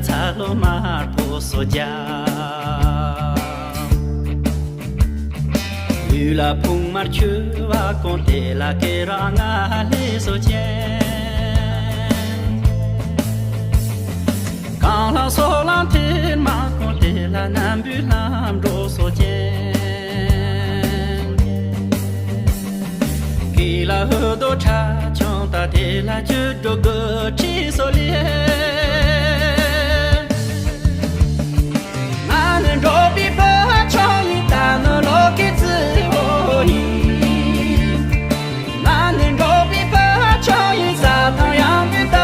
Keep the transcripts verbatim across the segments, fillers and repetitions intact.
ཚ་ལོ་དམར་པོ་སོ་རྒྱ། ལུས་ལ་ཕུང་དམར་འཁྱུ་བ་གོང་དེ་ལ་སྐེ་རགས་ལྔ་ལྷེ་སོ་ཅན། རྐང་ལག་སོ་ལ་ཐེར་མ་གོང་དེ་ལ་སྣམ་བུའི་ལྷམ་སྒྲོག་སོ་ཅན། སྐེ་ལ་ཧུ་རྡོ་ཁྲ་ཆུང་ད་དེ་ལ་རྒྱུ་སྒྲོ་དགུ་ཁྲི་སོ་ལེ། ང་ནི་འབྲོག་པའི་བུ་ཆུང་ཡིན། ད་ནི་ལོ་ཀའི་རྩིས་འོ་ཡིན། ང་ནི་འབྲོག་པའི་བུ་ཆུང་ཡིན། རྩྭ་ཐང་ཡང་བུ་ད་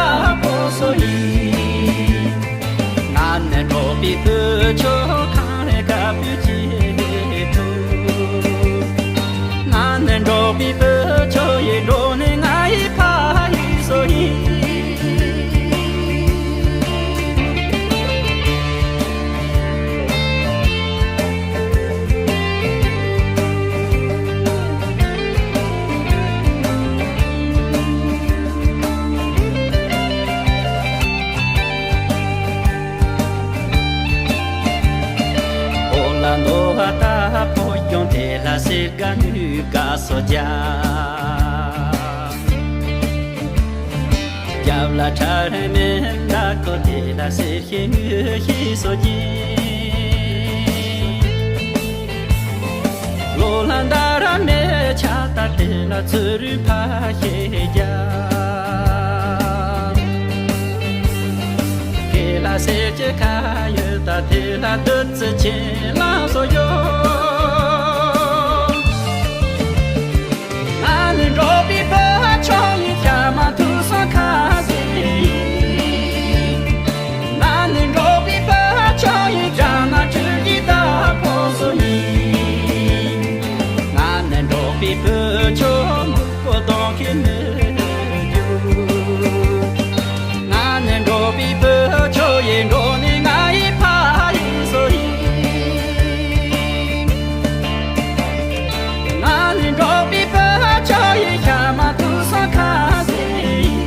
ཕོ་སོ་ཡིན། ང་ནི་འབྲོག་པའི་བུ་ཆུང་ཁང་ལས་ཀ་བུ་གཅིག་ཐུག་ང་ནི་འབྲོག་པའི་བུ་ཆུང་ཡིན། འབྲོག་ནི་ང་ཡི་ཕ་ཡི་སོ་ཡིན། འོ་ལ་ནོ་བ་ད་ཕོ་ཡོང་དེ་ལ་སེར་ག་ནུས་ག་སོ་རྒྱ། རྒྱབ་ལ་ཁྲ་རེ་མེ་མདའ་ཀོ་དེ་ལ་སེར་ཤེ་ངུ་ཤེ་སོ་རྒྱ། ལོ་ལ་འདའ་ར་མེ་ཆ་ད་དེ་ལ་ཚུ་རུ་ཕ་ཤེ་རྒྱ། ཁེ་ལ་སེ་ཅེ་ཁ་ཡོད་ད་དེ་ལ་དུ་ཙི་ཆེ་ལ་སོ་ཡོ། ང་ནི་འབྲོག་པའི་བུ་ཆུང་ཡིན། ཤ་མ་ཐུག་སོང་ཁ་ཟེ་ཡིན། ང་ནི་འབྲོག་པའི་བུ་ཆུང་ཡིན། རྒྱ་ནག་ཆུ་ཡི་ད་ཕོ་སོ་ཡིན། ང་ནི་འབྲོག་པའི་བུ་ཆུང་མུ་གོ་གདོང་གི་མི་རྒྱུ། ང་ནི་འབྲོག་པའི་བུ་ཆུང་ཡིན། འབྲོག་ནི་ང་ཡི་ཕ་ཡི་སོ་ཡིན། ང་ནི་འབྲོག་པའི་བུ་ཆུང་ཡིན། ཤ་མ་ཐུག་སོང་ཁ་ཟེ་ཡིན།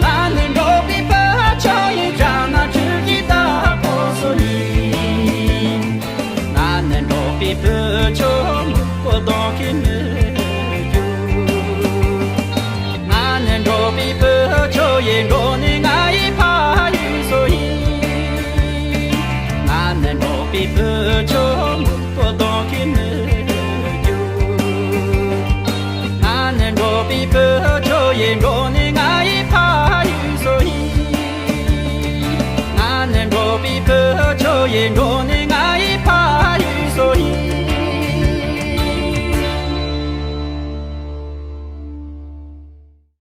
ང་ནི་འབྲོག་པའི་བུ་ཆུང་ཡིན། རྒྱ་ནག་ཆུ་ཡི་ད་ཕོ་སོ་ཡིན། ང་ནི་འབྲོག་པའི་བུ་ཆུང་མུ་གོ་གདོང་གི་མི་རྒྱུ། ང་ནི་འབྲོག་པའི་བུ་ཆུང་ཡིན། འབྲོག་ནི་ང་ཡི་ཕ་ཡི་སོ་ཡིན། ང་ནི་འབྲོག་པའི་བུ་ཆུང་མུ་གོ་གདོང་གི་མི་རྒྱུ། ང་ནི་འབྲོག་པའི་བུ་ཆུང་ཡིན། འབྲོག་ནི་ང་ཡི་ཕ་ཡི་སོ་ཡིན། ང་ནི་འབྲོག་པའི་བུ་ཆུང་ཡིན། འབྲོག་ནི་